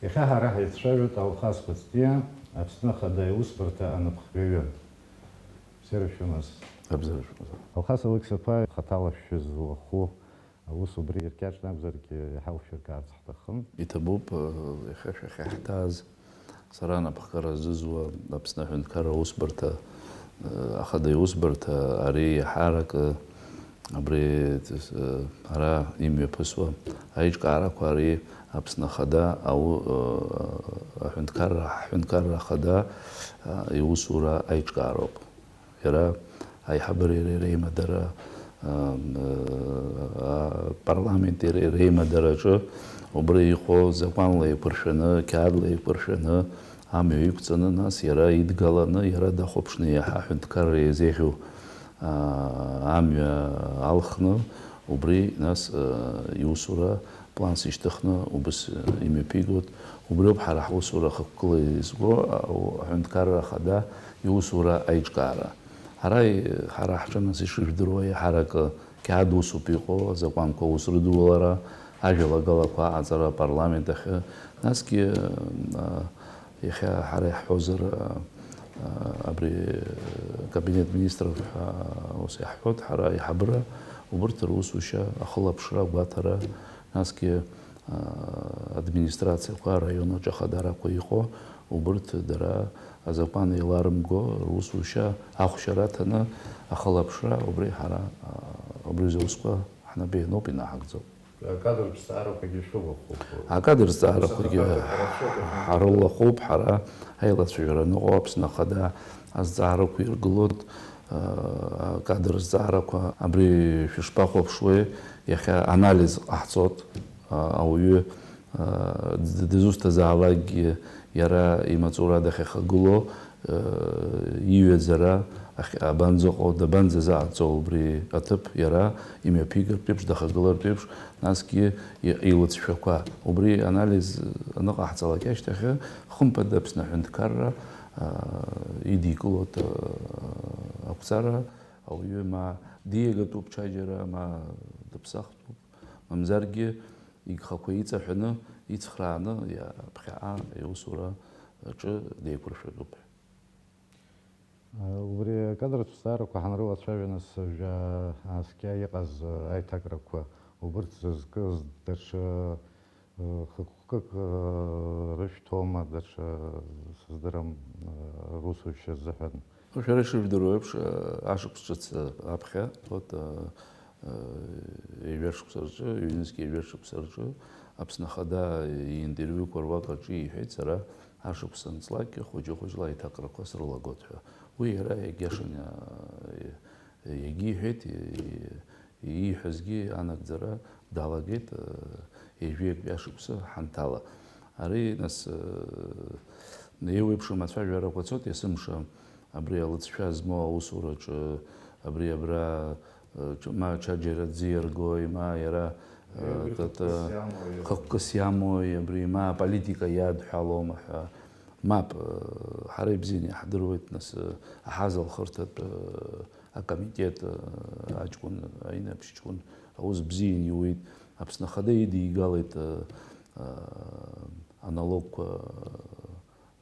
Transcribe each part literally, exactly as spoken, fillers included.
Иахьа ҳара ҳаицәажәоит Алхас Кәыҵниа, Аԥсны Ахада аусбарҭа анапхгаҩы. Бзиара шәымаз. Абзиара шәымаз. Алхас Алықьса-ԥа, хаҭала шәызлахәу аус убри иркьаҿны акәзаргьы иҳалшәыркаарц ҳҭахын. Иҭабуп, э, иахьа шәахьа ҳҭааз, сара анапхгара зызуа Аԥсны Аҳәынҭқарра Аусбарҭа, э, Ахада Иусбарҭа, ари иаҳаракы, абри, э, ара имҩаԥысуа аиҿкаарақәа, ари Аԥсны Ахада ау-, э, Аҳәынҭқарра, Аҳәынҭқарра Ахада, э, иусура аиҿкаароуп. Иара аиҳабыреи иареи реимадара, ам, а, апарламенти иареи реимадараҿы убра иҟоу закәанла еиқәыршәаны, қьаадла еиқәыршәаны амҩа иқәҵаны, нас иара идгаланы, иара дахәаԥшны иаҳа аҳәынҭқарра иазеиӷьу, а, амҩа алхны, убри нас, а, иусура планс ишьҭыхны убыс, э, имҩаԥигоит. Убриоуп ҳара ҳусура хықәкыла изго, а, у-, Аҳәынҭқарра Ахада иусура аиҿкаара. Ара, и-, ҳара ҳҿы нас ишыжәдыруа иаҳаракы қьаад усуп иҟоу, азакәанқәа аус рыдулара, ажәалагалақәа аҟаҵара апарламент ахьы, насгьы, а, иахьа ҳара иаҳҳәозар, а, а, абри кабинет министров ҳәа ус иаҳҳәоит, ҳара аиҳабыра убырҭ русушьа, ахылаԥшра, агәаҭара, насгьы, а, администрациақәа, араион аҿы ахадарақәа иҟоу, убырҭ дара азакәан еиларымго русушьа ахәшьара аҭаны ахылаԥшра убри ҳара, а, убри рзы аусқәа ҳнапы иануп, инаҳагӡоуп. Акадртә зҵаарақәагьы шәылахәуп. Акадртә зҵаарақәагьы ҳрылахәуп, ҳара аилацәажәара аныҟоу Аԥсны Ахада азҵаарақәа иргылоит, а, акадр зҵаарақәа. Абри шәышԥахәаԥшуеи, иахьа анализ ҟаҳҵоит, а, ауаҩы, а, д-, дызусҭазаалакгьы иара имаҵура дахьахагылоу, э, иҩаӡара ахь-, абанӡаҟоу, дабанӡазааӡо убри аҭыԥ иара имҩаԥигартә еиԥш, дахагылартә еиԥш, насгьы и-, илыҵшәақәа. Убри анализ аныҟаҳҵалак ашьҭахь, хымԥада Аԥсны аҳәынҭқарра, а, идикылоит, а, ақәҵара, ауаҩы ма диагатәуп ҽаџьара, ма дыԥсахтәуп, мамзаргьы игхақәа иҵаҳәаны, ицхрааны, иа-, ԥхьаҟа иусура аҿы деиқәыршәатәуп ҳәа. Убри акадратә зҵаарақәа ҳанрылацәажәа, нас, жәа ааскьа иҟаз аиҭакрақәа, убырҭ зызкыз даҽа, э, хықәкык, э, рышәҭома, даҽа, сыздырам, э, русушьа азыҳәан? Шәара ишыжәдыруа еиԥш, э, ашықәс ҿыц, э, аԥхьа, вот, э, э, ҩажәа шықәса рҿы, ҩнызқь ҩажәа шықәса рҿы Аԥсны Ахада иинтервиуқәа руак аҿы иҳәеит, сара ашықәс анҵлак, хәыҷы-хәыҷла аиҭакрақәа срылагоит ҳәа. Уи иара иагьиашан, иа-, иагьиҳәеит, и-, и-, ииҳәазгьы анагӡара далагеит, э, ҩажәи акы ашықәса ҳанҭала. Ари, нас, э, еиуеиԥшым ацәажәарақәа цоит, есымша абри алыҵшәа змоу аусураҿы, абри абра, э, ма ҽаџьара ӡы иаргои, ма иара, э, Абри тата-, хықәкыс иамои? Хықәкыс иамои, абри ма аполитика иадҳәалома ҳәа. Мап, э, ҳара ибзианы иаҳдыруеит, нас, э, аҳазалхырҭатә, э, акомитет, э, аҷкәын, аинаԥшьҷкәын аус бзианы иуит, Аԥсны Ахада идигалеит, э, э, аналогқәа,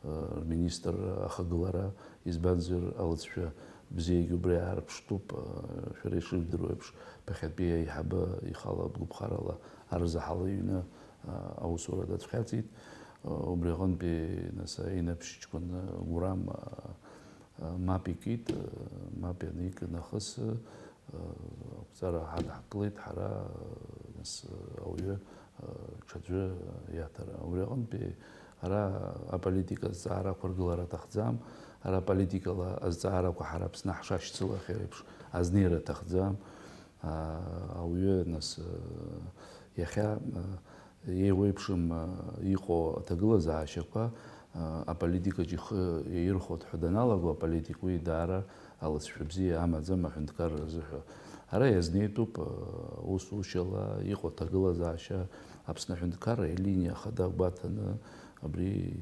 э, рминистр ахагылара, избанзар, алыҵшәа бзиагьы убри аарԥштәуп, э, шәара ишыжәдыруа еиԥш, ԥыхьатәи аиҳабы ихала гәыԥхарала арзаҳал иҩны, э, аусура дацәхьаҵит. Э, убри аҟынтәи, нас, аинаԥшьҷкәын, э, Гурам, э, э, мап икит, э, мап ианик нахыс, э, ақәҵара ҳадҳкылеит ҳара, э, нас, э, ауаҩы, э, ҽаӡәы, э, иаҭара. Убри аҟынтәи ара аполитика азҵаара ақәыргылара аҭахӡам, ара аполитикала азҵаарақәа ҳара Аԥсны ҳшашьцылахьоу еиԥш азнеира аҭахӡам. А, ауаҩы, нас, э, иахьа, э, еиуеиԥшым, э, иҟоу аҭагылазаашьақәа, э, аполитикаҿы ихы иаирхәоит ҳәа даналаго, аполитик уи даара алыҵшәа бзиа амаӡам аҳәынҭқарра азыҳәа. Ара иазнеитәуп, э, усушьала иҟоу аҭагылазаашьа, Аԥсны аҳәынҭқарра илиниа хада гәаҭаны, абри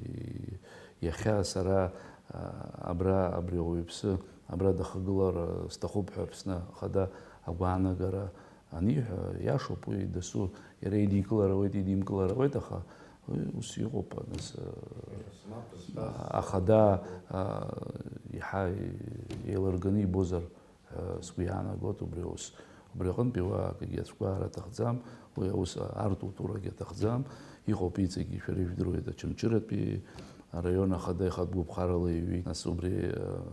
иахьа сара, э, абра, абри ауаҩԥсы абра дахагылар, э, сҭахуп ҳәа Аԥсны Ахада агәаанагара аниҳәа, иашоуп уи дасу, иара идикылар ауеит, идимкылар ауеит, аха Уи ус иҟоуп, нас, а, ахада, а, иаҳа еилырганы ибозар ҳәа сгәы иаанагоит убри аус. Убри аҟынтәи уа акгьы ацәгәаара аҭахӡам, уи аус арту турагьы аҭахӡам. Иҟоуп иҵегьы, шәара ижәдыруеит, Очамчыратәи араион ахада ихатә гәыԥхарала иҩит. Нас убри, а,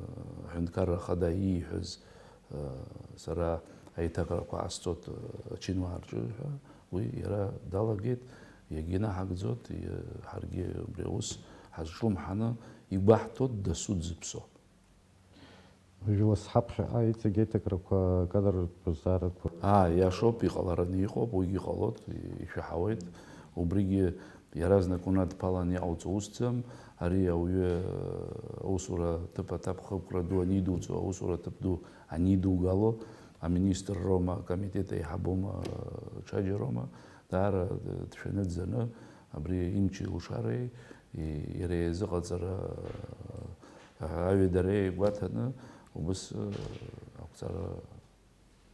аҳәынҭқарра ахада ииҳәаз, а, сара аиҭакрақәа ҟасҵоит, а, ачынуаа рҿы ҳәа, уи иара далагеит, иагьа инаҳагӡоит, иа-, ҳаргьы убри аус ҳазҿлымҳаны игәаҳҭоит дасу дзыԥсо. Уажәы уасҳаԥхьаҟа иҵегь аиҭакрақәа, акадртә зҵаарақәа. Аа, иашоуп, иҟалараны иҟоуп, уигьы ҟалоит, ишәаҳауеит. Убригьы иаразнак унадԥалан иҟауҵо усӡам. Ари ауаҩы аусура ҭыԥ аҭак хықәкра ду анидуҵо, аусура ҭыԥ ду анидугало, аминистрроума, акомитет аиҳабума, ҽаџьароума, даара дшәаны дӡаны абри имчи илшареи, и-, иара иазыҟаҵара, а, аҩадара игәаҭаны убыс, а, ақәҵара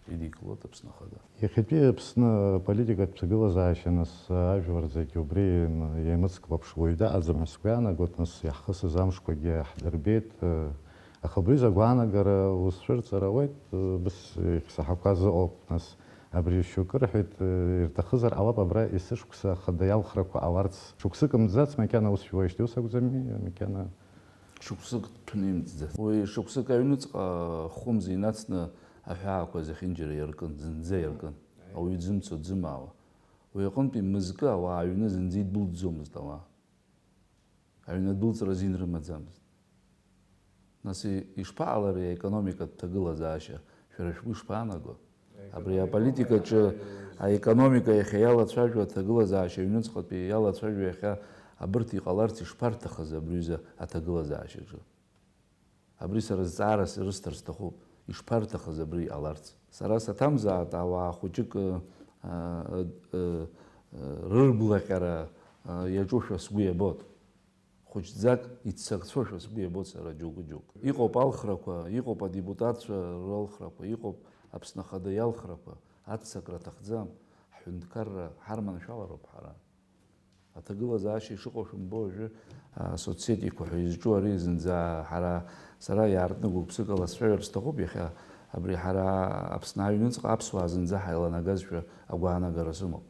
идикылоит Аԥсны Ахада. Иахьатәи Аԥсны аполитикатә ҭагылазаашьа, нас, ажәлар зегьы убри еимыцклаԥш уаҩ даҟаӡам ҳәа сгәы иаанагоит, нас, иаҳхысыз амшқәагьы ҳдырбеит, аха убри изы агәаанагара узцәырҵыр ауеит, быс ихьсаҳақәаз ыҟоуп, нас, абри шьоукы рҳәеит, ирҭахызар ҟалап абра есышықәса ахада иалхрақәа ҟаларц. Шықәсык мҵӡац макьана ус шәуеижьҭеи, ус акәӡами, макьана? Шықәсык ҭәны имҵӡац. Уи шықәсык аҩныҵҟа хәымз инацны аҳәаақәа зехьынџьара иаркын, зынӡа иаркын. Ауаҩы дзымцо, дзымаауа. Уи аҟынтәи мызкы ауаа аҩны зынӡа идәылҵӡомызт ауаа. Аҩны адәылҵра азин рымаӡамызт. Нас и-, ишԥаҟалари аекономикатә ҭагылазаашьа? Шәара шәгәы ишԥаанаго? Абри аполитикаҿы аекономика иахьа иалацәажәо аҭагылазаашьа, аҩныҵҟатәи иалацәажәо иахьа абырҭ иҟаларц ишԥарҭахыз абри аҩыза аҭагылазаашьаҿы? Абри сара зҵаарас ирысҭар сҭахуп, ишԥарҭахыз абри иҟаларц? Сара саҭамзааит ауаа хәыҷык, ы, ы, ы, ы, рыргәлаҟьара, ы, иаҿушәа сгәы иабоит. Хәыҷӡак иццакцәошәа сгәы иабоит сара џьоукы-џьоукы. Иҟоуп алхрақәа, иҟоуп адепутатцәа ралхрақәа, иҟоуп Аԥсны Ахада иалхрақәа, аццакра аҭахӡам, ҳҳәынҭқарра ҳарманшәалароуп ҳара. Аҭагылазаашьа ишыҟоу шәымбо уажәы, а, соцсетиқәа ҳәа изҿу ари зынӡа ҳара, сара иаартны гәык-ԥсыкала сцәажәар сҭахуп иахьа, абри ҳара Аԥсны аҩныҵҟа аԥсуаа зынӡа ҳаиланагазшәа агәаанагара сымоуп.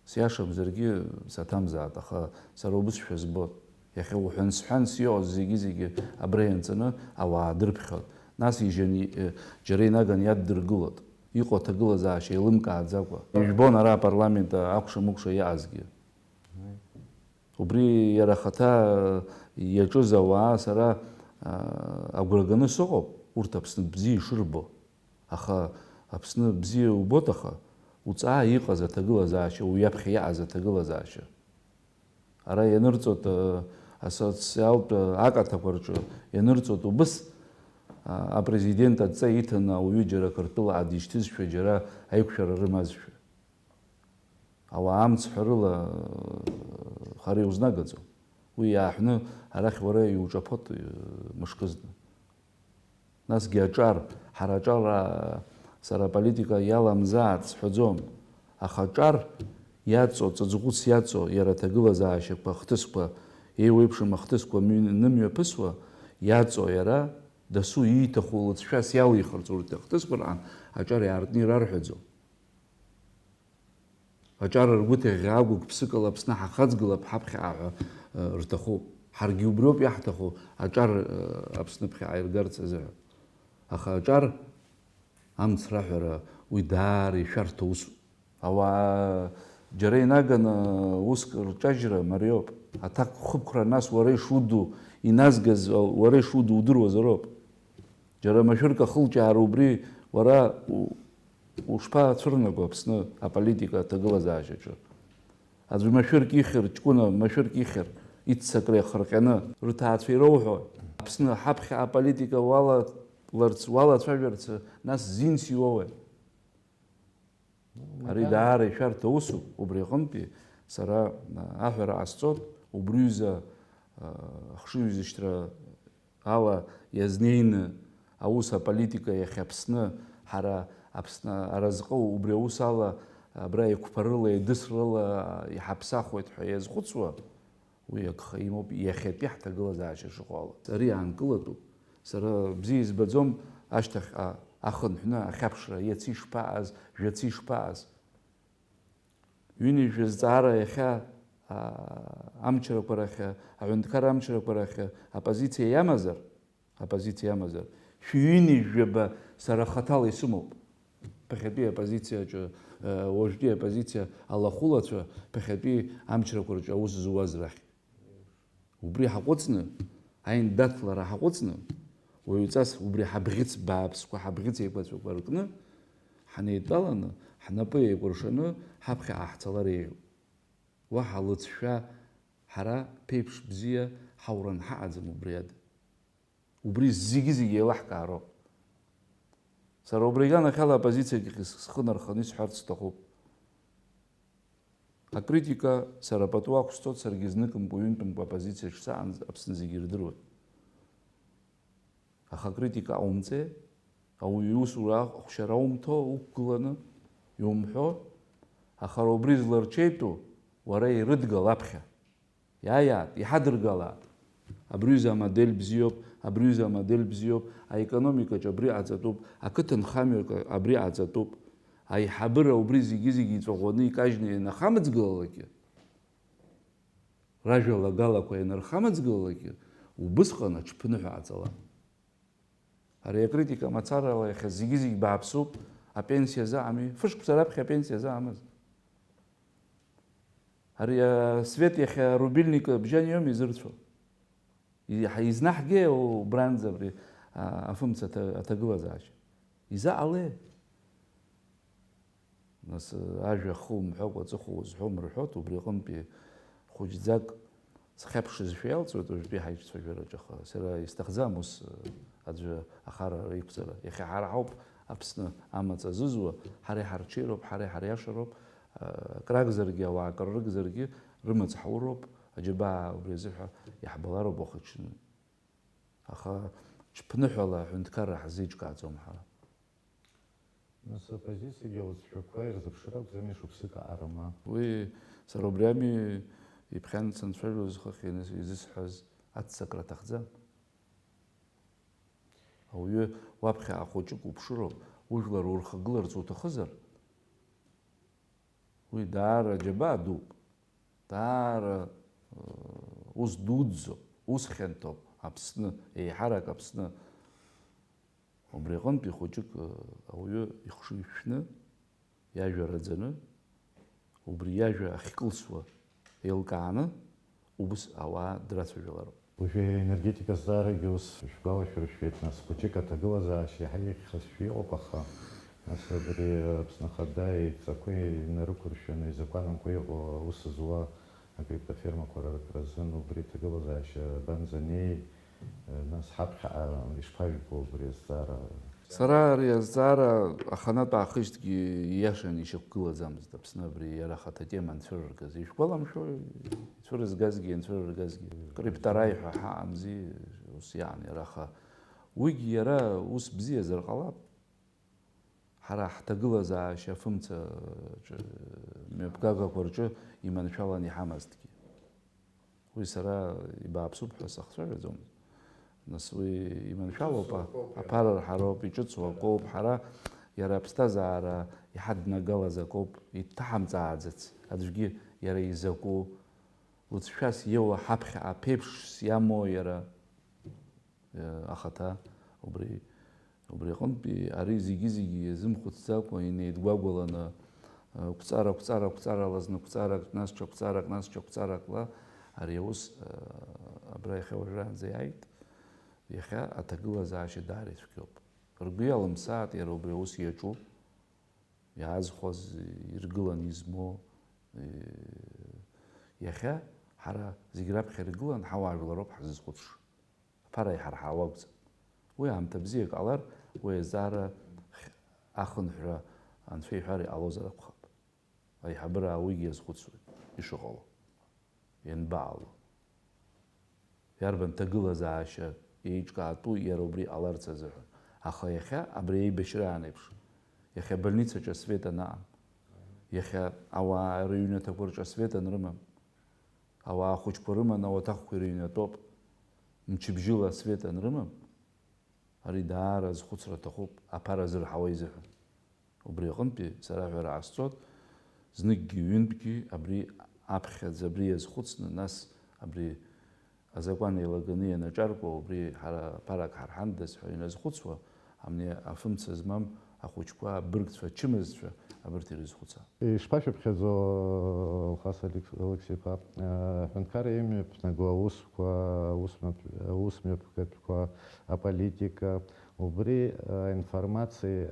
Сиашамзаргьы саҭамзааит, аха сара убысшәа збоит. Иахьа уҳәан-сҳәанс иҟаз зегьы-зегьы абра ианҵаны ауаа дырԥхьоит. Нас ижьан и-, э, џьара инаган иаддыргылоит. Иҟоу аҭагылазаашьа еилымкааӡакәа. Ижәбон ара апарламент акәша-мыкәша иаазгьы. Убри иара ахаҭа, э, иаҿыз ауаа сара, э, агәра ганы сыҟоуп, урҭ Аԥсны бзиа ишырбо. Аха Аԥсны бзиа убоит, аха уҵаа иҟаз аҭагылазаашьа, уи аԥхьа иааз аҭагылазаашьа. Ара ианырҵоит, э, асоциалтә, э, акаҭақәа рҿы ианырҵоит убыс, а, апрезидент адҵа иҭаны ауаҩы џьара Қырҭтәылаа дишьҭызшәа, џьара аиқәшәара рымазшәа. Ауаа амцҳәарыла, э, хара иузнагаӡом. Уи иааҳәны арахь уара иуҿаԥоит, э, мышкызны. Насгьы аҿар, ҳара аҿар, а, сара аполитика иаламзааит сҳәаӡом, аха аҿар иаҵоу, ҵаҵӷәыс иаҵоу, иара аҭагылазаашьақәа, ахҭысқәа, еиуеиԥшым ахҭысқәа мҩ-, нымҩаԥысуа иаҵоу иара, дасу ииҭаху лыҵшәас иалихырц урҭ ахҭысқәа раан аҿар иаартны ирарҳәаӡом. Аҿар ргәы ҭыӷьӷьаа гәык-ԥсыкала Аԥсны ҳахаҵгылап, ҳаԥхьаҟа ҳәа, э, рҭахуп. Ҳаргьы убриоуп иаҳҭаху, аҿар, э, Аԥсны ԥхьаҟа иргарц азыҳәа. Аха аҿар амц раҳәара уи даара ишәарҭоу усуп. Ауаа џьара инаганы уск рҿажьра мариоуп. Аҭак хықәра нас уара ишуду, иназгаз уара ишуду удыруазароуп. Џьара машәырк ахылҿиаара убри уара у-, ушԥацәырнаго Аԥсны аполитика аҭагылазаашьаҿы? Аӡәы машәырк ихьыр, ҷкәына машәырк ихьыр, иццакра иахырҟьаны, рҭаацәа ироуҳәо, Аԥсны ҳаԥхьа аполитика уалаларц, уалацәажәарц, нас зинс иоуеи? Ари даара ишәарҭа усуп, убри аҟынтәи сара, а, аҳәара ҟасҵоит, убриҩыза, а, ахшыҩзышьҭра ала иазнеины аус аполитика иахьа Аԥсны, ҳара Аԥсны аразҟы убри аус ала, абра еиқәԥарыла, еидысрыла иҳаԥсахуеит ҳәа иазхәыцуа, уи агха имоуп иахьатәи ҳҭагылазаашьа шыҟоу ала. Ари аанкылатәуп. Сара бзиа избаӡом ашьҭахьҟа ахынҳәны ахьаԥшра, иаци шԥаҟаз, жәаци шԥаҟаз. Ҩынҩажәа зҵаара иахьа, аа, амчрақәа рахьа, аҳәынҭқар амчрақәа рахьа апозициа иамазар, апозициа иамазар, шәҩынҩажәаба сара хаҭала исымоуп. Ԥыхьатәи апозициаҿы, э, уажәтәи апозициа алахәылацәа ԥыхьатәи амчрақәа рҿы аус зуаз рахь. Убри ҳаҟәыҵны, аиндаҭлара ҳаҟәыҵны, уаҩҵас убри ҳабӷьыц бааԥсқәа, ҳабӷьыц еиқәаҵәақәа ркны, ҳанеидтәаланы, ҳнапы еикәыршаны ҳаԥхьаҟа ҳцалар еиӷьуп. Уаҳа лыҵшәа ҳара ԥеиԥш бзиа ҳауран ҳаҟаӡам убри ада. Убри зегьы-зегьы еилаҳкаароуп. Сара убри аганахьала апозициагьы схы нарханы исҳәарц сҭахуп. Акритика сара пату ақәсҵоит, саргьы зныкымкәа, ҩынтәымкәа апозициаҿ саанӡа Аԥсны зегьы ирдыруеит. Аха акритика аумҵеи, ауаҩы иусура ахәшьара аумҭо, уқәгыланы иумҳәо, аха уара убри зларҽеитәу уара ирыдгал аԥхьа. Иааиааит, иҳадыргалааит. Абри ҩыза амодель бзиоуп, абри ҩыза амодель бзиоуп, аекономикаҿ абри ҟаҵатәуп, ақыҭанхамҩаҿ абри ҟаҵатәуп. Аиҳабыра убри зегьы-зегьы иҵәаӷәаны икажьны ианахамыӡгалалакгьы, ражәалагалақәа ианырхамыӡгалалакгьы, убысҟан аҽԥныҳәа ҟаҵала. Ари акритика мацарала иахьа зегьы-зегь бааԥсуп, апенсиа заҟами, фышықәса раԥхьа апенсиа заҟамыз. Ари асвет иахьа арубильник бжьан иоуми изырцәо? И-, ҳа-, изнаҳгеи убранӡа абри, а, афымца аҭа-, аҭагылазаашьа? Изаҟалеи? Нас, ажәа хы умҳәакәа аҵыхәа узҳәом рҳәоит, убри аҟынтәи хәыҷӡак схьаԥшызшәа иалҵуеит уажәтәи ҳаиҿцәажәараҿ, аха сара исҭахӡам ус, аӡәы ахара иқәҵара. Иахьа ҳара ҳауп Аԥсны амаҵ азызуа, ҳара иҳарҽеироуп, ҳара иҳариашароуп, акрагзаргьы, ауаа акрырыгзаргьы, рымаҵ ҳауроуп, аџьабаа убри азыҳәа иаҳбалароуп уахыҽны. Аха ҽԥныҳәала аҳәынҭқарра ҳзеиҿкааӡом ҳара. Нас аоппозициагьы алыҵшәақәа ирзыԥшыр акәӡами шықәсык аҟара, ма? Уи сара убри ами иԥхьан санцәажәоз хыхь ианыз-, изысҳәаз, аццакра аҭахӡам. Ауаҩы уаԥхьа ахәыҷык уԥшыроуп, ужәлар урхагыларц уҭахызар, уи даара џьабаа дууп, даара, э, ус дуӡӡоуп, ус хьанҭоуп Аԥсны, еиҳарак Аԥсны. Убри аҟынтәи хәыҷык, э, ауаҩы ихшыҩ шәны, иажәа раӡаны, убри иажәа ахькылсуа еилкааны, убыс ауаа драцәажәалароуп. Уажәы аенергетика азҵаарагьы ус шәгәалашәыршәеит, нас, хәыҷык аҭагылазаашьа иаҳа еиӷьхазшәа иҟоуп, аха, нас, абри Аԥсны Ахада идҵақәа инарықәыршәаны, изакәанмкәа иҟоу аус зуа акриптофермақәа рразын убри аҭагылазаашьа абанӡанеи? Нас ҳаԥхьаҟа ишԥажәбо убри азҵаара? Сара ари азҵаара аханатә аахижьҭгьы ииашаны ишьақәгылаӡамызт Аԥсны абри иара ахаҭа атема анцәырыргаз. Ишәгәаламшәои, ицәырызгазгьы, ианцәырыргазгьы? Криптораи ҳәа ҳаҟамзи, ус иаан иара, аха уигьы иара ус бзиазар ҟалап. Ҳара ҳҭагылазаашьа афымцаҿы, мҩаԥгагақәа рҿы иманшәалан иҳамазҭгьы. Уи сара ибааԥсуп ҳәа сахцәажәаӡомызт. Нас уи иманшәалоуп, а-, аԥара рҳароуп, иҿыцу акоуп, ҳара иара аԥсҭазаара иҳаднагалаз акоуп, иҭаҳамҵааӡац аӡәгьы иара изакәу, лыҵшәас иоуа ҳаԥхьаҟа ԥеиԥшс иамоу иара. Ахаҭа убри, убри аҟынтәи ари зегьы-зегьы иазымхәыцӡакәа, инеидгәагәаланы, қәҵара, қәҵара, қәҵарала зны қәҵарак, нас ҽа қәҵарак, нас ҽа қәҵаракла ари аус, абра иахьа уажәраанӡа иааит. Иахьа аҭагылазаашьа даара ицәгьоуп. Ргәы иалымсааит иара убри аус иаҿу, иаазхәаз, иргыланы измоу. Иахьа ҳара зегь раԥхьа иргылан ҳауаажәлароуп ҳзызхәыцша. Аԥара иҳарҳауа акәӡам. Уи аамҭа бзиак ҟалар, уи азҵаара ахынҳәра анцәа иҳәар иҟалозар акәхап. Аиҳабыра уигьы иазхәыцуеит, ишыҟало, ианбаҟало. Иарбан ҭагылазаашьа еиҿкаатәу иара убри ҟаларц азыҳәан. Аха иахьа абри аибашьраан еиԥш, иахьа абольницаҿы асвет анаҟам. Иахьа ауаа рыҩнаҭақәа рҿы асвет анрымам, ауаа ахәыҷқәа рыманы ауаҭахқәа ирыҩнатәоуп, мчыбжьыла асвет анрымам, ари даара азхәыцра аҭахуп аԥара зырҳауа изыҳәан. Убри аҟынтәи сара аҳәара ҟасҵоит, зныкгьы ҩынтәгьы абри аԥхьаӡа абри иазхәыцны, нас абри азакәан еилаганы ианаҿаркуа, убри ҳара ԥарак ҳарҳандаз ҳәа иназхәыцуа, амни афымца змам ахәыҷқәа, абыргцәа, ачымазцәа абырҭ ирызхәыцаап. Ишԥашәыԥхьаӡо, Алхас Алекс-, Алықьса-иԥа, аҳәынҭқарра имҩаԥнаго аусқәа, аусмҩаԥ-, аусмҩаԥгатәқәа, аполитика, убри аинформациа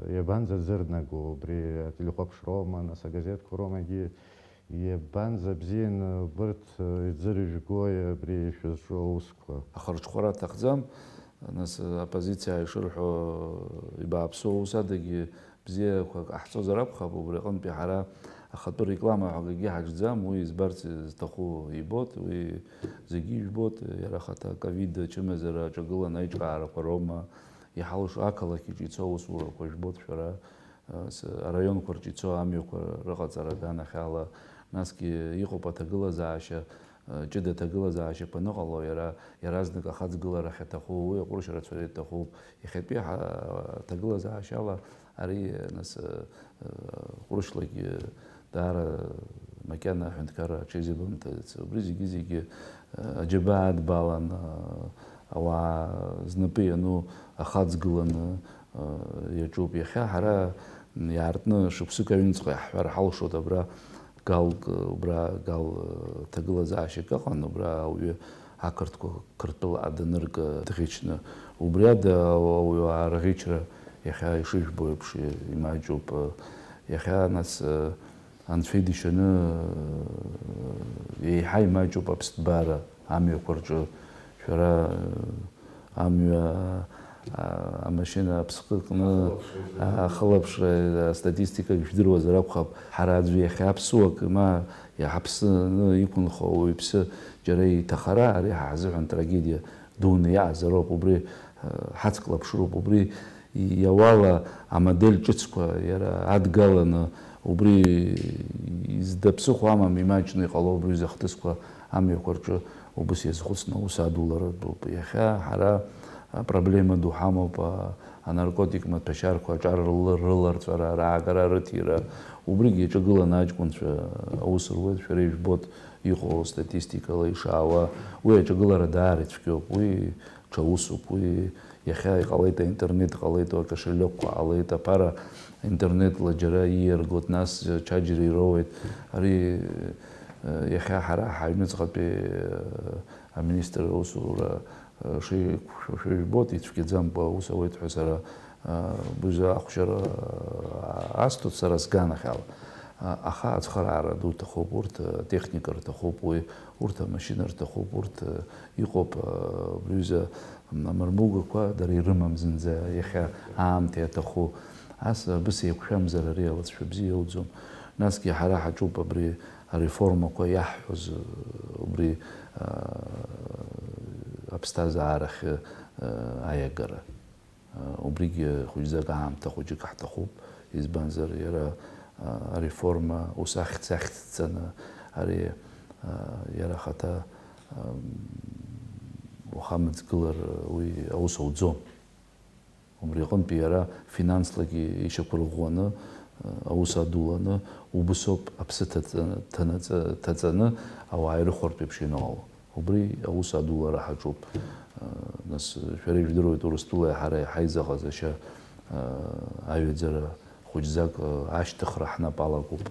иабанӡазырнаго, убри ателехәаԥшроума, нас агазеҭқәа роумагьы Иабанӡа бзианы убырҭ, э, иӡырыжәгои абри шәызҿу аусқәа? Ахырҽхәара аҭахӡам, нас, э, аоппозициа ишырҳәо, ибааԥсу аус адагьы бзиақәак ҟаҳҵозар акәхап, убри аҟынтәи ҳара ахатәы реклама ҳәа акгьы ҳаҿӡам, уи избарц зҭаху ибоит, уи зегьы ижәбоит, иара ахаҭа ковид ачымазара аҿагыланы аиҿкаарақәа роума, иҳалшо ақалақь аҿы ицо аусурақәа жәбоит шәара. С-, араионқәа рҿы ицо амҩақәа рыҟаҵара аганахьала, насгьы иҟоуп аҭагылазаашьа, ҷыда ҭагылазаашьақәа аныҟало, иара иаразнак ахаҵгыларахь аҭаху, уи аҟәыршьрацәа иҭахуп. Иахьатәи ҳа-, аҭагылазаашьала ари, нас, ҟәрышьлагьы даара макьана аҳәынҭқарра аҽизеибамҭаӡац. Убри зегьы-зегьы, аџьабаа адбалан, ауаа знапы иану ахаҵгыланы, иаҿуп. Иахьа ҳара иаартны шықәсык аҩныҵҟа иаҳҳәар ҳалшоит, абра Галк, убра Гал, ҭагылазаашьак ыҟан, убра ауаҩы ақырҭқәа Қырҭтәыла данырга дӷьычны. Убри ада ауаҩы аарӷьычра иахьа ишыжәбо еиԥш имаҷуп. Иахьа, нас, анцәа идишаны, еиҳа имаҷуп аԥсҭбара амҩақәа рҿы. Шәара, амҩа, а, амашьына аԥсҟы кны, ахылаԥшра, ахылаԥшра, астатистикагь жәдыруазар акәхап. Ҳара аӡәы иахьа аԥсуак, ма иҳаԥсны иқәынхо ауаҩԥсы џьара иҭахара, ари ҳа ҳзыҳәан трагедиа дуны иаазароуп. Убри, а, ҳацклаԥшроуп. Убри иауала амодель ҿыцқәа иара адгаланы, убри издаԥсыхәо амам, имаҷны иҟало убри аҩыза ахҭысқәа амҩақәа рҿы убыс иазхәыцны аус адуларатәуп. Иахьа ҳара апроблема ду ҳамоуп, а, анаркотик маҭәашьарқәа аҿар рыларҵәара, раагара, рыҭира. Убригьы иаҿагыланы аҷкәынцәа аус руеит, шәара ижәбоит иҟоу статистикала ишаауа. Уи аҿагылара даара ицәгьоуп. Уи ҽа усуп. Уи иахьа иҟалеит, аинтернет ҟалеит, акошелёкқәа ҟалеит, аԥара интернетла џьара ииаргоит, нас ҽаџьара ироуеит. Ари, э, иахьа ҳара ҳаҩныҵҟатәи, э, аминистр аусура, э, шеиқәшәо шәыжәбоит, ицәгьаӡамкәа аус ауеит ҳәа сара, э, быжа ахәшьара, э, асҭоит сара сганахьала. Аха ацхыраара ду ҭахуп, урҭ атехника рҭахуп, уи, урҭ амашьына рҭахуп, урҭ, э, иҟоуп, э, рҩыза амырмугақәа, дара ирымам зынӡа иахьа аамҭа иаҭаху. Ас абыс еиқәшәамзар ари алҵшәа бзиа иауӡом. Насгьы ҳара ҳаҿуп абри ареформақәа иаҳҳәоз, э, убри, э, аԥсҭазаарахь, э, аиагара. Убригьы хәыҷӡак аамҭа хәыҷык ҳҭахуп, избанзар, иара, а, ареформа ус ахьӡ ахьӡҵаны, ари, а, иара ахаҭа, ам, ухамыҵгылар уи аус ауӡом. Убри аҟынтәи иара финанслагьы ишьақәырӷәӷәаны, а, аус адуланы, убысоуп аԥсы ҭаҵа-, ҭанаҵа-, ҭаҵаны ауаа ирыхәартә еиԥш ианыҟало. Убри аус адулара ҳаҿуп. Нас, шәара ижәдыруеит, Урыстәылеи ҳареи ҳаизыҟазашьа, аҩаӡара хәыҷӡак ашьҭыхра ҳнапы алакуп.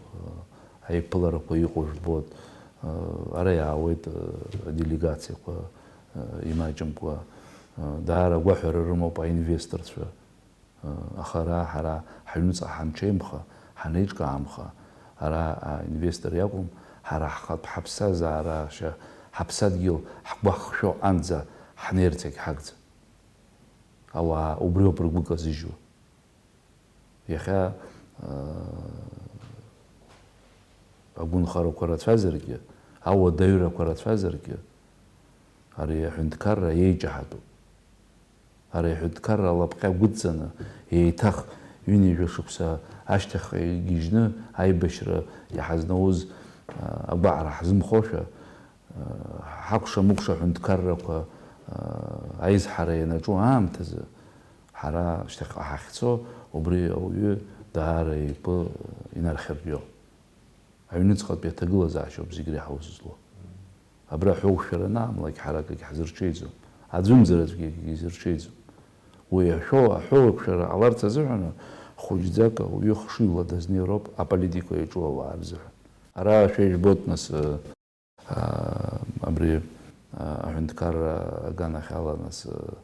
Аиԥыларақәа иҟоу жәбоит. Ара иаауеит аделегациақәа, имаҷымкәа. Даара агәаҳәара рымоуп аинвесторцәа. Аха ара ҳара ҳаҩныҵҟа ҳанҽеимха, ҳанеиҿкаамха, ара аинвестор иакәым, ҳара ҳхатә ҳаԥсҭазаара, ҳаԥсадгьыл ҳгәахшәо анӡа ҳнеирц егьҳагӡам. Ауаа убриоуп ргәы казыжьуа. Иахьа, агәынхарақәа рацәазаргьы, ауадаҩрақәа рацәазаргьы, ари аҳәынҭқарра иеиҷаҳатәуп. Ари аҳәынҭқарра алапҟьа гәыдҵаны, еиҭах Ҩынҩажәа шықәса ашьҭахьҟа игьежьны аибашьра иҳазнауз, а, агәаҟра ҳзымхошәа, а, ҳакәша-мыкәша аҳәынҭқаррақәа, а, аизҳара ианаҿу аамҭазы, ҳара шьҭахьҟа ҳахьцо, убри ауаҩы даара игәы инархьыртәио. Аҩныҵҟатәи аҭагылазаашьоуп зегь реиҳа аус злоу. Абра аҳәоуқәшәара анаамлак, ҳара акгьы ҳзырҽеиӡом. Аӡәымзар аӡәгьы акгьы изырҽеиӡом. Уи аҳәоу, аҳәоуқәшәара ҟаларц азыҳәан хәыҷӡак ауаҩы хшыҩла дазнеироуп аполитика иаҿу ауаа рзыҳәан. Ара шәа ижәбоит, нас, а, абри, а, аҳәынҭқарра аганахьала, нас, а,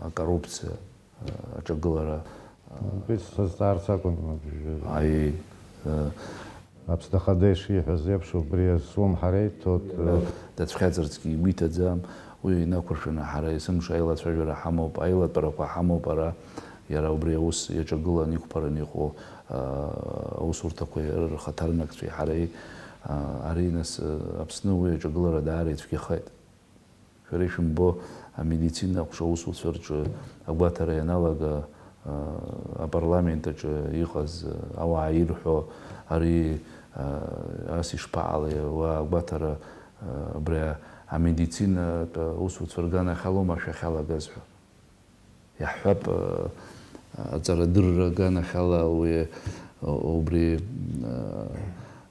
акоррупциа, а, аҿагылара, а, Убри сазҵаарц акәын, абжьы. Аи, а, Аԥсны Ахада ишиҳәаз еиԥш, убри азҿлымҳара иҭоит, а, дацәхьаҵырцгьы игәы иҭаӡам, уи инақәыршәаны ҳара есымша аилацәажәара ҳамоуп, аилатәарақәа ҳамоуп ара, иара убри аус иаҿагылан иқәԥараны иҟоу, а, аусурҭақәеи рхаҭарнакцәеи ҳареи, а, ари, нас, а, Аԥсны уи аҿагылара даара ицәгьахеит. Шәара ишәымбо, амедицина аҟәша аусуцәа рҿы агәаҭара ианалага, а, апарламент аҿы иҟаз, а, ауаа ирҳәо, ари, а, ас ишԥаҟалеи, уа агәаҭара, а, абри амедицинатә аусуцәа рганахьалоума шәахьалагаз ҳәа. Иаҳҳәап, а, аҵарадырра аганахьала уи, а, убри, а,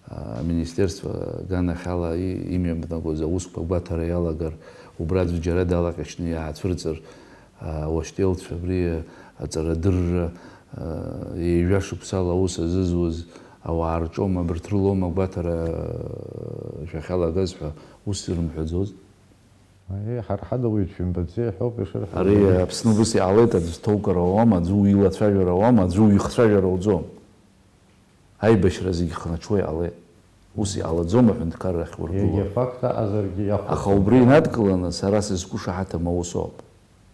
а, аминистерство аганахьала и-, имҩаԥнагоз аусқәа агәаҭара иалагар, убра аӡәы џьара далаҟьашьны иаацәырҵыр, а, ауашьҭелцәа абри аҵарадырра, а, ҩажәа шықәсала аус азызуз ауаа рҿоума, абарҭ рылоума агәаҭара, а, шәахьалагаз ҳәа ус ирымҳәаӡоз? Аиеи, ҳара ҳадауаҩцәа имбаӡеи ҳәоуп ишырҳәо. Ари Аԥсны убас иҟалеит, аӡә дҭоукыр ауама, аӡәы уилацәажәар ауама, аӡәы уихцәажәар ауӡом. Аибашьра зегь хнаҽуа иҟалеит. Ус иҟалаӡом аҳәынҭқарра ахьургыло. Егьа факт аҟазаргьы иахәаԥшуан. Аха убри инадкыланы сара сызқәышаҳаҭым аус ауп.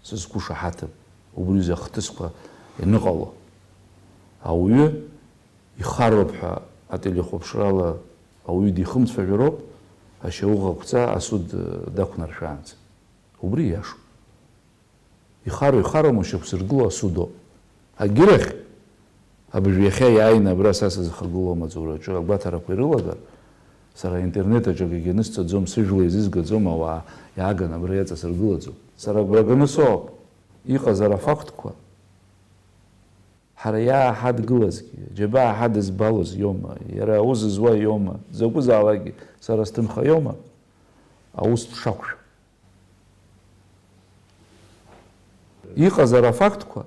Сызқәышаҳаҭым убри рзы ахҭысқәа ианыҟало. Ауаҩы ихароуп ҳәа ателехәаԥшрала ауаҩы дихымцәажәароуп, ашьауӷа ақәҵа асуд, э, дақәнаршәаанӡа. Убри иашоуп. Ихароу ихароума шьақәзыргыло асуд ауп. Агьырахь, абыржә иахьа иааины абра са сызхагылоу амаҵураҿы агәаҭарақәа ирылагар, сара аинтернет аҿы акгьы анысҵаӡом, сыжәла еизызгаӡом, ауаа иааганы абра иаҵасыргылаӡом. Сара агәра ганы соуп. Иҟазар афактқәа. Ҳара иааҳадгылазгьы, џьабаа ҳадызбалоз иоума, иара аус зуа иоума, закәызаалакгьы сара сҭынха иоума, аус дшақәшәо. Иҟазар афактқәа,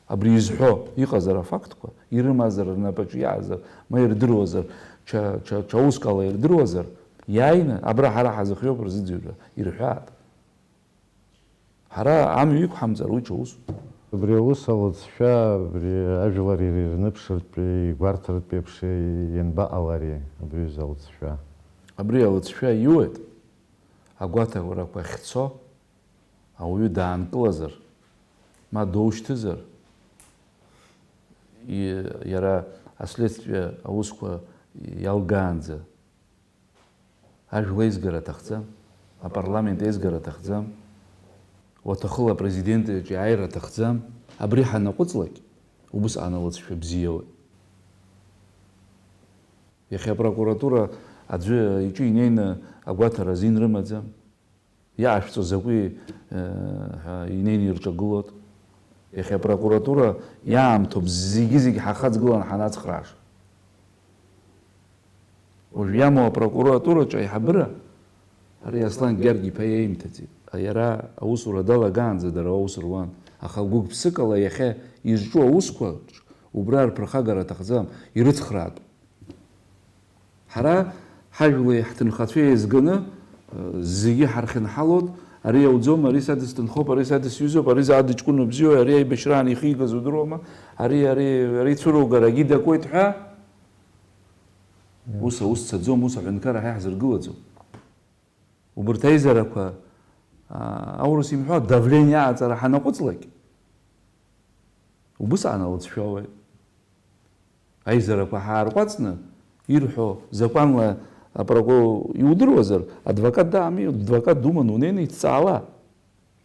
абри изҳәо, иҟазар афактқәа, ирымазар, рнапаҿы иаазар, ма ирдыруазар, ҽа, ҽа, ҽа уск ала ирдыруазар, иааины абра ҳара ҳазыхиоуп рзыӡырҩра ирҳәаат. Ҳара амҩа иқәҳамҵар, уи ҽа усуп. Убри аус алҵшәа, абри ажәлар ирныԥшыртә, игәарҭартә еиԥш ианбаҟалари абри аҩыза алҵшәа? Абри алҵшәа иуеит, агәаҭарақәа ахьцо, ауаҩы даанкылазар, ма доушьҭызар, и-, иара аследствие аусқәа иалгаанӡа. Ажәла еизгара аҭахӡам, апарламент еизгара аҭахӡам, уаҭахыла апрезидент иаҿы иааира аҭахӡам, абри ҳанаҟәыҵлак, убысҟан алыҵшәа бзиауеит. Иахьа апрокуратура аӡәы иҿы инеины агәаҭара азин рымаӡам, иаашәҵо закәи, э, ҳәа инеины ирҿагылоит. Иахьа апрокуратура иаамҭоуп зегьы-зегь ҳахаҵгыланы ҳанацхрааша. Уажә иамоу апрокуратураҿы аиҳабыра, ари Аслан Гьаргь-иԥа иаимҭаӡеит. Иара аусура далагаанӡа дара аус руан. Аха гәык-ԥсыкала иахьа изҿу аусқәаҿ убра рԥырхагара аҭахӡам, ирыцхраатәуп. Ҳара ҳажәлеи ҳҭынхацәеи еизганы, э, зегьы ҳархьынҳалоит, ари иауӡом, ари са дысҭынхоуп, ари са дысҩызоуп, ари заа дыҷкәына бзиоуп, ари аибашьраан ихигаз удыруама, ари, ари, ари цәыругар агьи дакуеит ҳәа. Ус аус цаӡом, ус аҳәынҭқарра ҳа иаҳзыргылаӡом. Убарҭ аизарақәа, аа, аурыс имҳәо, давление аҟаҵара ҳанаҟәыҵлак, убысҟан алыҵшәа ауеит. Аизарақәа ҳаарҟәаҵны, ирҳәо закәанла апрокурор иудыруазар, адвокат даами, адвокат думаны унеины иҭҵаала.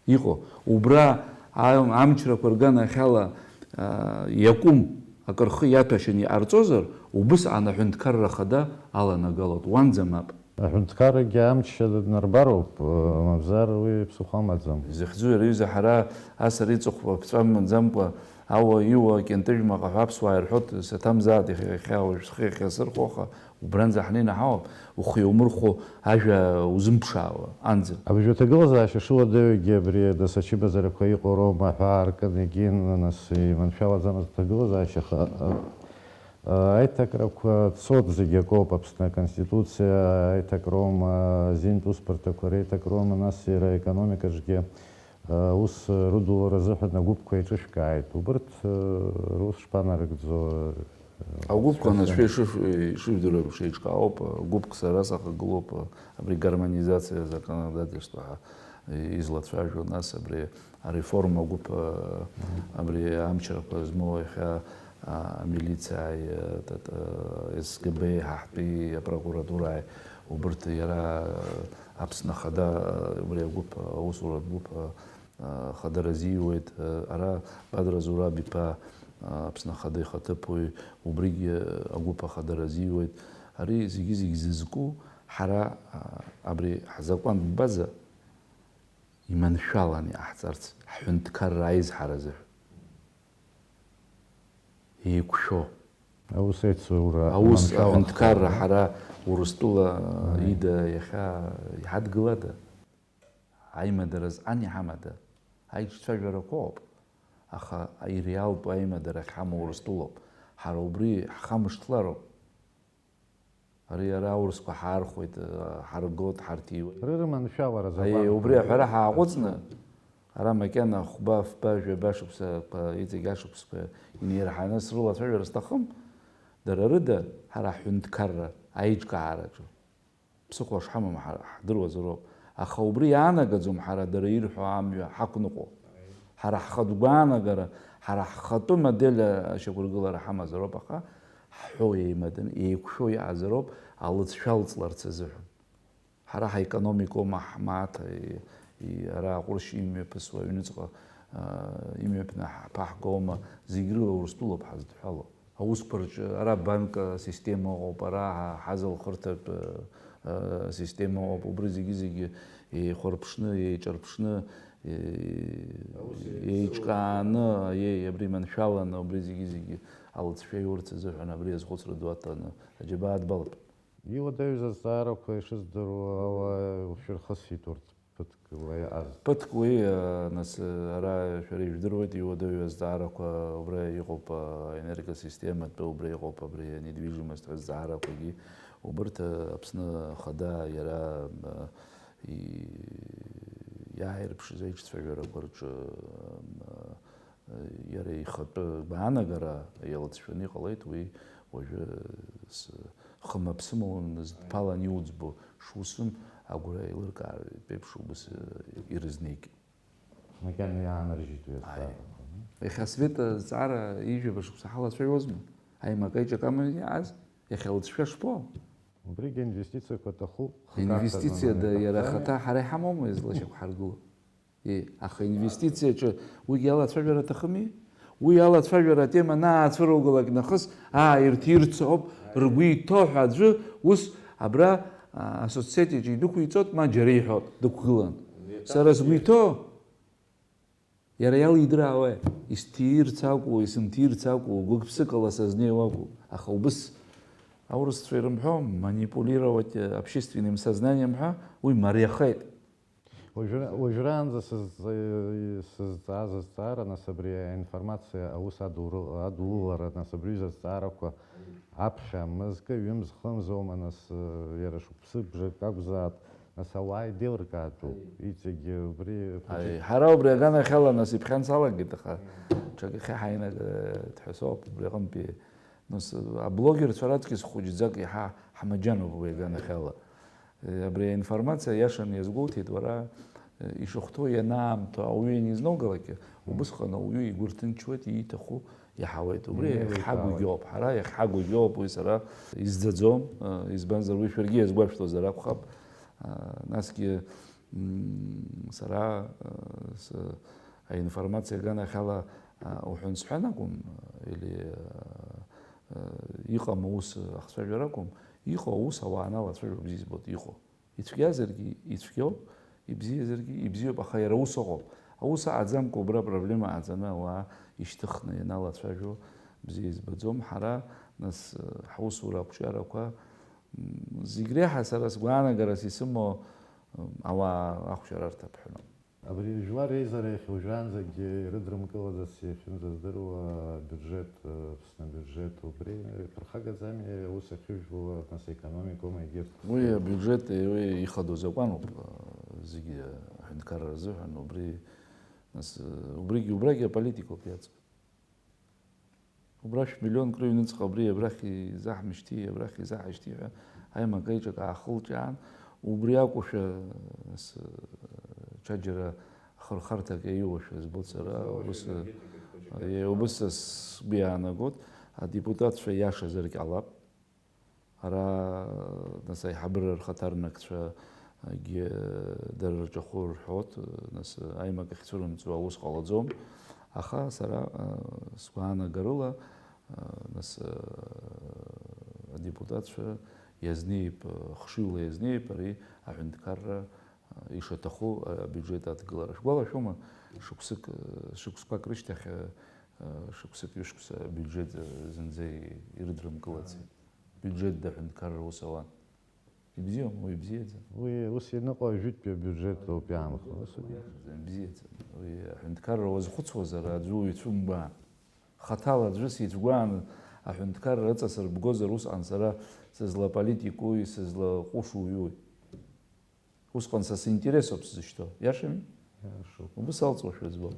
Иҟоу, убра ам-, амчрақәа рганахьала Иакәым, акы рхы иаҭәашьаны иҟарҵозар, убысҟан аҳәынҭқарра хада аланагалоит, уанӡа мап. Аҳәынҭқаррагьы амч нарбароуп, мамзар уи ԥсыхәа амаӡам. Изахьӡу иара иҩыза ҳара асра иҵыхәа ԥҵәа мнаӡамкәа, ауа, иуа, кьынтыжәмаҟа ҳәа аԥсуаа ирҳәоит, саҭамзааит иахьа, иахьа уажә схы иахьасырхәо, аха убранӡа ҳнеины ҳауп, ухы иаумырхәо ажәа узымԥшаауа, анӡа. Абыржәы аҭагылазаашьа шыуадаҩгьы абри адасачымазарақәа иҟоу роума ҳәа аркын егьин, нас иманшәалаӡамызт аҭагылазаашьа, аха, а, а, аиҭакрақәа цоит, зегь акоуп, Аԥсны Аконституциа аиҭакроума, азинтә усбарҭақәа реиҭакроума, нас иара аекономикаҿгьы, а, ус рыдулара азыҳәан агәыԥқәа еиҿышәкааит. Убырҭ, а, рус шԥанарыгӡо? Агәыԥқәа анацәа ишыш-, ишыжәдыруа еиԥш еиҿкаауп, гәыԥк сара сахагылоуп, абри гармонизациа законодательство ҳәа излацәажәо, нас абри ареформа гәыԥ, абри амчрақәа змоу иахьа, а, амилициааи, а, тат-, а, СГБ-и, ҳаҳтәи апрокуратурааи, убырҭ иара, а, Аԥсны Ахада, а, убри агәыԥ, аусуратә гәыԥ, а, а, хадара азиуеит, а, ара Бадра Зураб-иԥа, а, Аԥсны Ахада ихаҭыԥуаҩ, убригьы агәыԥ ахадара азиуеит. Ари зегьы-зегь зызку ҳара, а, абри ҳзакәантә база иманшәаланы иҟаҳҵарц, ҳҳәынҭқарра аизҳара азыҳәан. Еиқәшәо. Аус еицура, аус, аманшәалахара, аҳәынҭқарра ҳара Урыстәыла, аи, ида иахьа иҳадгылада? Аимадара азҟан иҳамада? Аиҿцәажәарақәа ыҟоуп, аха иреалтә аимадара ахьҳамоу Урыстәылоуп. Ҳара убри ҳхамышҭлароуп. Ари ара аурысқәа ҳаархәеит, ҳаргоит, ҳарҭиуеит. Рырманшәалара, аиеи, закәанқәа, убри аҳәара ҳааҟәыҵны, ара макьана хәба, фба, жәаба шықәсақәа, иҵегь ашықәсқәа инеирҳаны срылацәажәар сҭахым, дара рыда ҳара ҳҳәынҭқарра аиҿкаараҿы ԥсыхәа шҳамам ҳа-, ҳдыруазароуп. Аха убри иаанагаӡом ҳара дара ирҳәо амҩа ҳақәныҟәо. Ҳара ҳхатә гәаанагара, ҳара ҳхатәы модель ашьақәыргылара ҳамазароуп, аха ҳҳәо еимаданы, еиқәшәо иҟазароуп алыҵшәа алҵларц азыҳәан. Ҳара ҳаекономикоума, ҳмааҭ, и-, и-, ара аҟәыршь имҩаԥысуа аҩныҵҟа, а, имҩаԥны ҳаԥаҳгоума, зегь рыла Урыстәылоуп ҳазыдҳәало. Аусқәа рҿы ара банк асистема ыҟоуп, ара ҳа-, ҳазалхырҭатә, э, система ыҟоуп, убри зегьы-зегьы еихәарԥшны, еиҿарԥшны, е-, еиҿкааны, аиеи, абри маншәаланы, убри зегьы-зегьы алыҵшәа иурц азыҳәан абри азхәыцра ду аҭаны аџьабаа адбалап. Иуадаҩыз азҵаарақәа ишыздыруа ала, ушәырхысит урҭ. Ԥыҭк уа иҟаз. Ԥыҭк уи, а, нас, а, ара шәара ижәдыруеит, иуадаҩу азҵаарақәа убра иҟоуп, а, энергосистематәы убра иҟоуп, абри анедвижимость ҳәа азҵаарақәагьы. Убырҭ, а, Аԥсны Ахада иара, а, и-, иааирԥшыз аиҿцәажәарақәа рҿы, а, Иара ихатәы гәаанагара иалыҵшәаны иҟалеит, уи уажәы с-, хымаԥсыма уназыдԥалан иуӡбо шусым агәра еилыркаартә еиԥш убыс ирызнеигеит. Макьана иаанарыжьит уи азҵаарақәа. Иахьа Света зҵаара ҩажәаба шықәса ҳалацәажәозма? Аимак аиҿакаамҭа иааз, иахьа лыҵшәа шԥоу? Убригьы инвестициақәа аҭахуп. Инвестициада иара ахаҭа ҳара иҳамоума излашьақәҳаргыло? Ии, аха инвестициаҿы уигьы алацәажәара аҭахыми? Уи алацәажәара атема анаацәырылгалак нахыс, аа, ирҭирц ауп, ргәы иҭоу ҳәа аӡәы ус абра, а, асоцсетиаҿы идәықәиҵоит, ма џьара иҳәоит, дықәгылан. Сара сгәы иҭоу, иара иалидыраауеи? Исҭирц акәу, исымҭирц акәу, гәык-ԥсыкала сазнеиуа акәу? Аха убыс аурысцәа ирымҳәо, манипулировать общественным сознанием ҳәа, уи мариахеит. Уажәра-, уажәраанӡа сыз-, сызҵааз азҵаара, нас, абри аинформациа аус адуры-, адулара, нас, абри аҩыза азҵаарақәа аԥхьа мызкы, ҩымз, хымз аума, нас, иара шықәсы бжак акәзаап, нас, ауаа идеилыркаатәуп, иҵегьы убри хәыҷык. Аи, ҳара убри аганахьала, нас, иԥхьан салагеит, аха ҽакы хьаҳаинагоит ҳәа соуп, убри аҟынтәи, нас, аблогерцәа раҵкыс хәыҷӡак иаҳа ҳмаџьаноуп уи аганахьала. Абри аинформациа иашаны иазгәоуҭеит уара, ишахәҭоу ианаамҭоу ауаҩы ианизноугалакгьы, убысҟан ауаҩы игәы рҭынчуеит, ииҭаху иаҳауеит. Убри иахьҳагәгьоуп, ҳара иахьҳагәгьоуп, уи сара исӡаӡом, избанзар, уи шәаргьы иазгәашәҭозар акәхап. Насгьы, м, сара, с-, аинформациа аганахьала Уҳәан-сҳәан акәым, или, э, иҟам аус ахцәажәара акәым, иҟоу аус ауаа аналацәажәо бзиа избоит, иҟоу. Ицәгьазаргьы ицәгьоуп, ибзиазаргьы ибзиоуп, аха иара аус ыҟоуп. Аус аҟаӡамкәа убра апроблема ҟаҵаны ауаа ишьҭыхны ианалацәажәо бзиа избаӡом. Ҳара, нас, ҳаусура ақәҿиарақәа, м, зегь реиҳа сара сгәаанагарас исымоу, м, ауаа ахәшьара рҭаԥҳәаноуп. Абри жәлар реизара иахьа уажәраанӡагьы ирыдрымкылаӡац иахьынӡаздыруа абиуџьеҭ, Аԥсны абиуџьеҭ, убри иԥырхагаӡами аус ахьыжәбо, нас, аекономикоума егьырҭ? Уи абиуџьеҭ, уи ихадоу закәаноуп, зегьы аҳәынҭқарра рзыҳәан, убри, нас, убригьы, убрагьы аполитикоуп иаҵоу. Убра шәмиллионк рыҩныҵҟа абри абрахь изаҳмышьҭи, абрахь изаҳашьҭи ҳәа аимак-аиҿак аахылҿиаан, убри акәушәа, нас, ҽаџьара ахырхарҭак иаиуашәа збоит сара, ус, е, убыс сгәы иаанагоит, адепутатцәа иашазаргь ҟалап. Ара, нас, аиҳабыра рхаҭарнакцәагьы дара рҿахәы рҳәоит, нас, аимак ахьцәырымҵуа аус ҟалаӡом, аха сара, сгәаанагарыла, нас, адепутатцәа иазнеип, хшыҩла иазнеип ари аҳәынҭқарра ишаҭаху абиуџьет адгылара. Шәгәалашәома, шықәсык, шықәсқәак рышьҭахь, шықәсык, ҩышықәса абиуџьет зынӡа ирыдрымкылаӡеит. Биуџьет даҳәынҭқарра ус ауан. Ибзиоума, уи ибзиаӡам? Уи ус ианыҟоу ажәытәтәи абиуџьет ауп иаанхо. Ус ауп. Ибзиаӡам. Уи аҳәынҭқарра уазхәыцуазар, аӡәы уицәымгәаан. Хаҭала аӡәы сицәгәааны аҳәынҭқарра ыҵасырбгозар, усҟан сара сызлаполитикуи, сызлаҟәышуи уи? Усҟан са синтересоуп сзышьҭоу. Иашами? Иашоуп. Убыс алҵуашәа збом.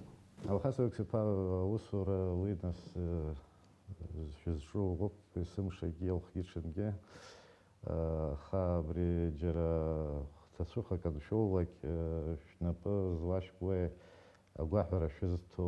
Алхас Алықьса-иԥа, аусура уи нас, э, шәызҿу угәоуп, есымшагьы, уахгьы-ҽынгьы. Аха абри џьара хәҭацәыхак аншәоулак, шәнапы злашәкуеи, агәаҳәара шәызҭо,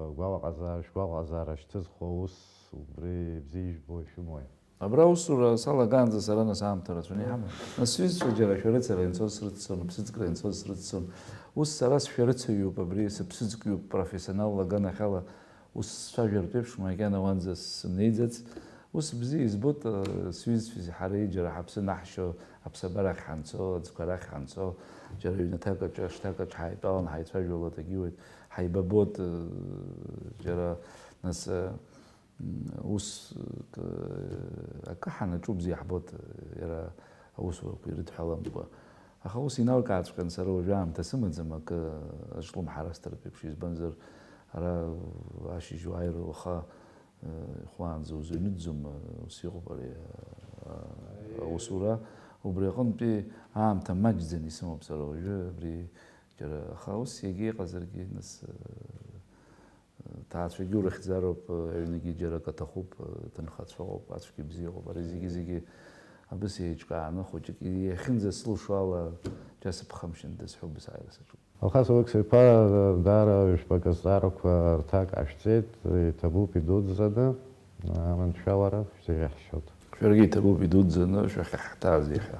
агәалаҟазаара, шәгәалаҟазаара шьҭызхуа аус убри бзиа ижәбо ишәымои? Абра аусура салагаанӡа сара нас аамҭа рацәаны иҳаман. Нас сҩызцәа џьара шәарыцара инцоз срыццон, ԥсыӡкра инцоз срыццон. Ус сара сшәарыцаҩуп абри, сыԥсыӡкҩуп профессионалла аганахьала. Ус сцәажәартә еиԥш, макьана уанӡа сымнеиӡац. Ус бзиа избоит, э, сҩызцәеи ҳареи џьара ҳаԥсы наҳшьо, аԥсабарахь ҳанцо, аӡқәа рахь ҳанцо, џьара ҩнаҭак аҿы, шҭак аҿы ҳаидтәалан, ҳаицәажәалоит, агьиуеит, ҳаибабоит, э, џьара, нас, э, м, ус, э, к-, акы ҳанаҿу бзиа ҳбоит, э, иара аусурақәа ирыдҳәаламкәа. Аха ус иналкааҵәҟьан, сара уажәы аамҭа сымаӡам акы азҿлымҳара сҭартә еиԥш, избанзар, ара ашьыжь уааир уаха, э, ихәаанӡа узыҩныҵӡом, э, ус иҟоуп ари, э, аусура. Убри аҟынтәи аамҭа маҷӡаны исымоуп сара уажәы, абри џьара, аха ус егьа иҟазаргьы, нас, э, Ҭаацәагьы урыхьӡароуп, аҩнгьы џьарак аҭахуп, ҭынхацәа ыҟоуп, ацәгьа бзиа ыҟоуп. Ари зегьы-зегьы абыс еиҿкааны, хәыҷык иахьынӡасылшо ала, џьа сыԥхамшьандаз ҳәа убыс ааира саҿуп. Алхас Алықьса-иԥа, даара ҩажәпак азҵаарақәа рҭак ҟашәҵеит, иҭабуп идуӡӡаны, аманшәалара шәзеиӷьаҳшьоит. Шәаргьы иҭабуп идуӡӡаны шәахьаҳҭааз иахьа.